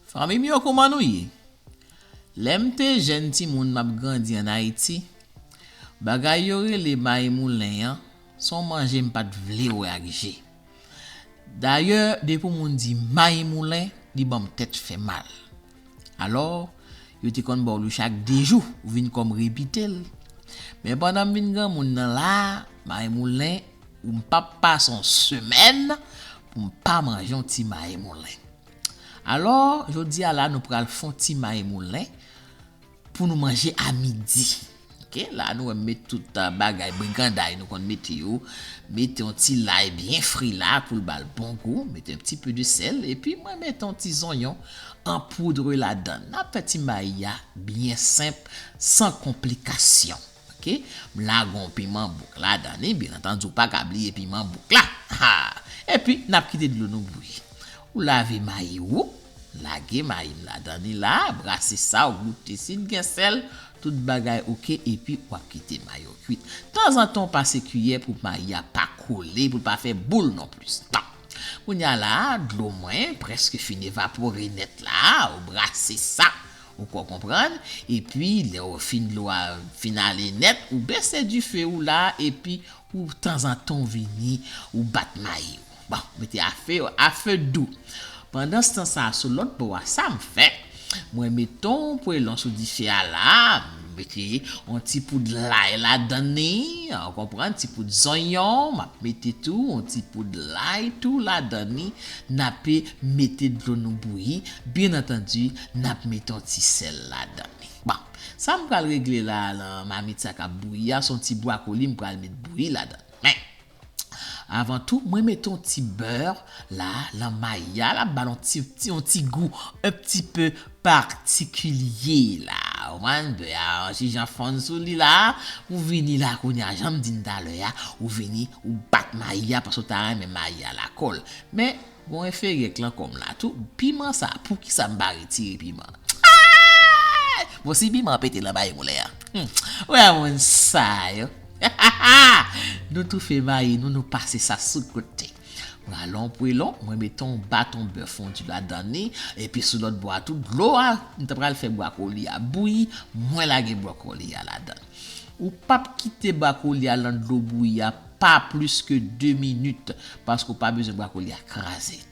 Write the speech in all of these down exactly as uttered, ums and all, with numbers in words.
Fanmi m yo, kouman nou ye? Lè m te jèn timoun m ap grandi ann Ayiti, bagay yo rele mayi moulen an, se yon manje m pa t vle wè ak je. Dayè, depi yon moun di mayi moulen, li ban m tèt fè mal. Alò, yo te konn ba w li chak de jou, ou vin kòm repite l. Men pandan m vin granmoun nan la, mayi moulen, ou m p ap pase yon semèn pou m pa manje yon ti mayi moulen. Alò, jodi a la, nou pral fè yon ti mayi moulen pou nou manje a midi. Ok, la nou wè m met tout bagay briganday nou konn mete yo. Mete yon ti lay byen fri la pou l ba l bon gou. Mete un petit peu de sel. Epi mwen mete yon ti zonyon an poudre ladan l. N ap fè ti mayi a byen senp, san konplikasyon. Ok, m lage yon piman bouk ladan li. Byen antandi, ou pa ka bliye piman bouk la. Ha! Epi n ap kite dlo nou bouyi. Ou lave mayi ou, lage mayi m ladan li la, brase sa, ou goute si l gen sèl, tout bagay ok, epi w ap kite mayi w kwit. Tanzantan w pase kiyè pou mayi a pa kole, pou l pa fè boul non plis. Bon. Kounye a la, dlo mwen prèske fin evapore nèt la, ou brase sa, ou ko konprann, epi lè w fin dlo a fin ale nèt, ou bese dife ou la, epi ou tanzantan w vini, ou bat mayi w. Bon, mete afe, afe dou. Pandanstan sa a, sou lòt bò a, sa m fè, mwen mete yon pwelon sou dife a la, m mete yon ti poud lay ladan li, ou konprann, ti poud zonyon, m ap mete tou yon ti poud lay tou ladan li, n ape mete dlo nou bouyi, byen antandi, n ap mete yon ti sèl ladan li. Bon, sa m pral regle la, lan mamit sa k ap bouyi a, se yon ti bwakoli m pral met bouyi ladan. Men, avan tou, mwen mete yon ti bè la, lan mayi a, l ap ba l yon ti, ti, yon ti gou, un petit peu particulier la. Ou konprann, bè a, yon ti jan fonn sou li la, ou vini la, kounye a, jan m di n talè a, ou vini, ou bat mayi a, paske w ta renmen mayi a lakòl. Men, gon efegèk lan kò m la tou. Piman sa, poukisa m pa retire piman? Bon, si piman pete lan mayi moulen an. Hmm. Wè moun sa yo. Nou toufe mayi nou, nou pase sa sou kote. Mwen al yon pwelon, mwen mete yon baton bè fondi ladan li, epi sou lòt bò a tou, dlo a, m ta pral fè bwakoli a bouyi, mwen lage bwakoli a ladan. Ou p ap kite bwakoli a lan dlo bouyi a pa plis ke de minit, paske w pa bezwen bwakoli a kraze.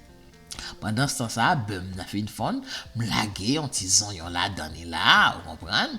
Pandanstan sa, bè m nan fin fonn, m lage yon ti zonyon ladan li la, ou konprann?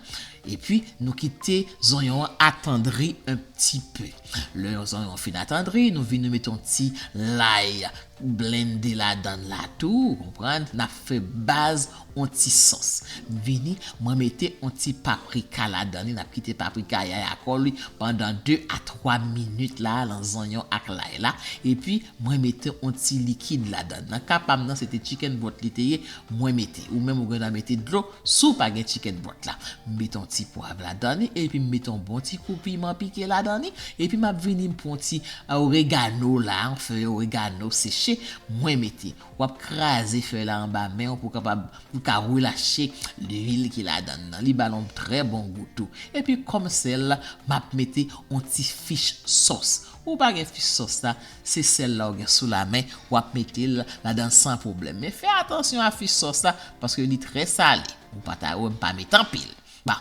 Epi, nou kite zonyon an atandri un petit peu. Lè yon zonyon fin atandri, nou vin nou mete yon ti lay blende ladan l la tou, ou konprann? N ap fè baz yon ti sòs. M vini, mwen mete yon ti paprika ladan li, n ap kite paprika a yaya kò li pandan de a twa minit la, lan zonyon ak lay la. Epi, mwen mete yon ti likid ladan. Nan ka pa m nan, se te chicken broth li te ye, mwen mete. Ou menm ou gen dwa mete dlo, si w pa gen chicken broth la. M mete yon ti pwav ladan li, epi m mete yon bon ti kou piman pike ladan li, epi m ap vini m pran yon ti oregano la, yon fèy oregano seche, mwen mete. W ap kraze fèy la anba men w pou kapab, pou ka relache lwil ki ladan nan. Li ba l yon trè bon gou tou. Epi kòm sèl, m ap mete yon ti fich sòs. Ou pa gen fich sòs la, se sèl la ou gen sou lamen, w ap mete l ladan san pwoblèm. Men fè atansyon a fich sòs la, paske li trè sale. Ou pa ta wè m pa mete anpil. Bon,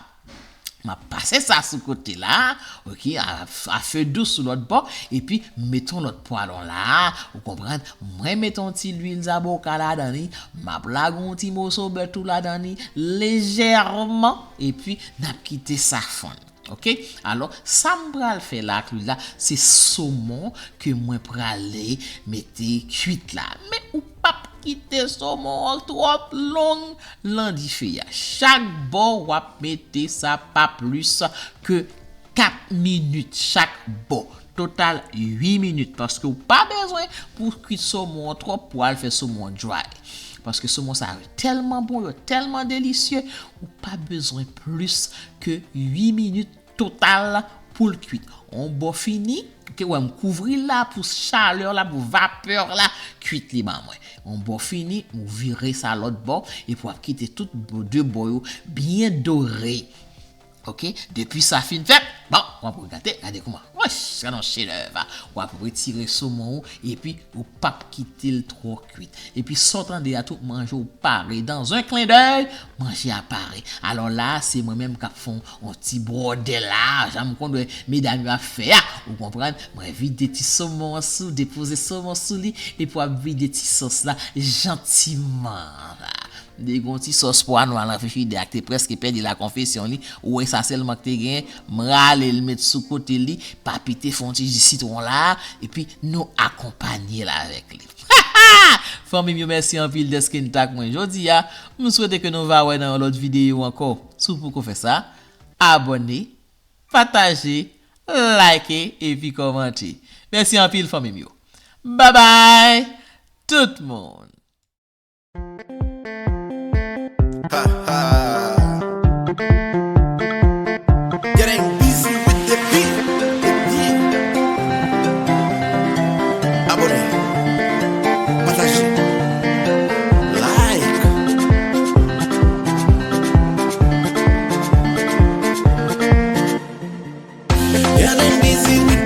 m ap pase sa sou kote la, ok, a, a fe dous sou lòt bò, epi m mete yon lòt pwalon la, ou konprann, mwen mete yon ti lwil zaboka ladan li, m ap lage yon ti moso bè tou ladan li, lejèman, epi n ap kite sa fonn. Ok? Alò, sa m pral fè la ak lwil la, se somon ke mwen prale mete kwit la. Men ou p ap kite somon an twòp long lan dife a. Chak bò w ap mete sa pa plis ke kat minit chak bò. Total uit minit, paske ou pa bezwen pou kwit somon an twòp pou al fè somon an dry. Paske somon sa yo tèlman bon, yo tèlman delisye, ou pa bezwen plis ke uit minit total pou l kwit. On bò fini, ok, wè m kouvri l la pou chalè la, pou vapè la kwit li ban mwen. On bò fini, m vire sa lòt bò, epi w ap kite tout bò, de bò yo byen dore. Ok, depi sa fin fèt, bon, w ap regade, gade kouman. Wouch, gade yon chedèv. W ap retire somon ou, epi ou p ap kite l twò kwit. Epi sa w tande a tou, manje w pare. Dans un clin d'œil, manje a pare. Alò la, se mwen menm k ap fè yon, yon ti bwòdè la, jan m konn wè medam yo ap fè a. Ou konprann? Mwen vide ti somon an sou, depoze somon sou li, epi w ap vide ti sòs la jantiman la. M te gen yon ti sòs pwa nwa nan frijidè a ki te prèske pèdi lakonfesyon li. Ou wè sa sèlman ki te gen, m rale l met sou kote li, pa pete, fè yon ti ji sitwon la, epi nou akonpanye l avèk li. Fanmi m yo, mèsi anpil dèske n t ak mwen jodi a. M swete ke nou va wè nan yon lòt videyo ankò. Si w poko fè sa, abòne, pataje, like epi kòmante. Mèsi anpil fanmi m yo. Babay tout moun. Ha, ha. Getting busy with the beat. Abòne. Pataje. Like. Getting busy with